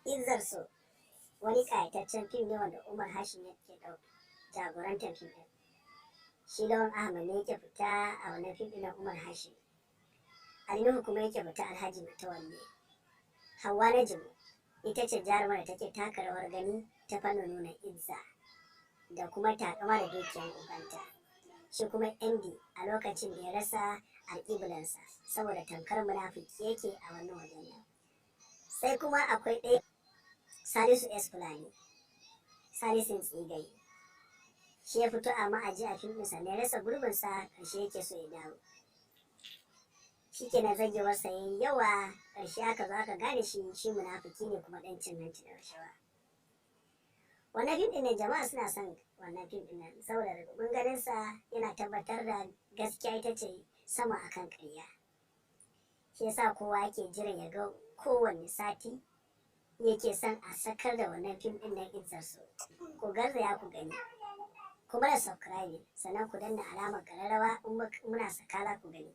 Izzar So wani ƙayataccen fim ne wanda Umar Hashim yake jagorantar fim ɗin. Shi Lawan Ahmad ne yake fita a wannan fim ɗin na Umar Hashim. Ali Nuhu kuma yake fita Alhaji Matawalle. Hauwa Najimu ita ce jarumar da take taka rawar gani ta fannin nuna izza da kuma taƙama da dukiyar ubanta. Shi kuma MD a lokacin da ya rasa alƙiblansa, saboda tamkar munafiki yake a wannan wajen nan. Sai kuma akwai ɗaya, Salisu S Fulani, Salisun Tsigai. Shi ya fito a ma'aji a fim ɗin, sannan ya rasa gurbinsa, ƙarshe yake so ya dawo. Shi kenan, zagewarsa ya yi yawa, ƙarshe aka zo aka gane shi, shi munafiki ne kuma ɗan cin hanci da rashawa. Wannan fim ɗin nan, jama'a suna son wannan fim ɗin nan saboda mun ganin sa yana tabbatar da gaskiya ita ce sama akan ƙarya. Shi yasa kowa yake jiran ya ga kowanne sati yake son a sakar da wannan fim ɗin nan, Izzar So. Ku garzaya ku gani, kuma da subscribing, sannan ku danna alamar ƙararrawa, in muna saka za ku gani.